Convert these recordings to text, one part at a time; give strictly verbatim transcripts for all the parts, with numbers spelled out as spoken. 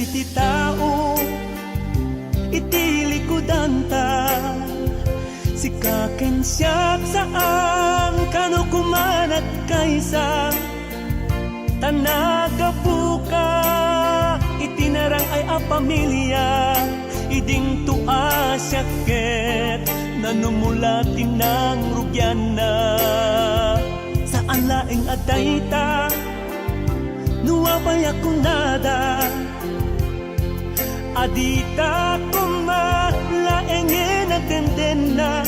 ti tao iti likudanta. Sika ken siak saan kano kumanak kaysa, ta naggapuka iti narang-ay a pamilia. Idinto a siak ket nanumula ti nangrugianna. Saan laeng a dayta, no apay a kunada, a dita koma laengen agdendenna.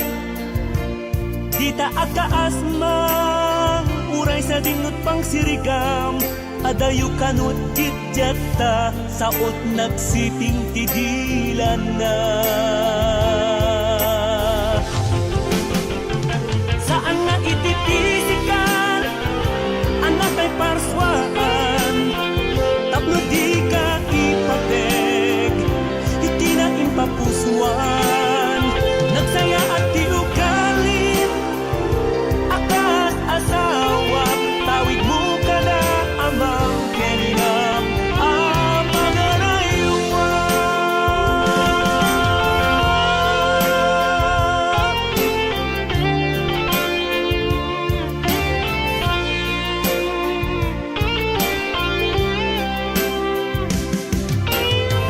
Dita agkaasmang uray sadingnged pangsirigam, adayo kano iti diatta, saot nagsiping ti dilanna. Saan nga iti pisikal a nakaiparsuaan, tapno dika ipateg iti naimpapusoan. Nagsayaat ti ugalim a kas asawak, tawidmo kada amam ken inam a pangaraywan.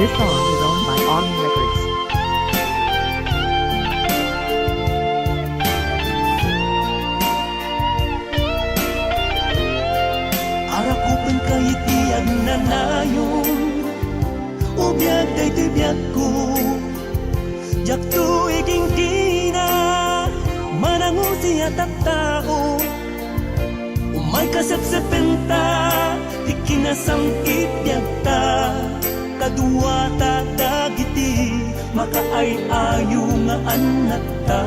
This song is owned by Omni Records. Arakupenka iti agnanayon, o biag daytoy biagko. Diakto iginggina, manangusi a tattao. Umayka sepsepenta ti kinasang-it biagta, kaduata dagiti makaay-ayo nga annakta.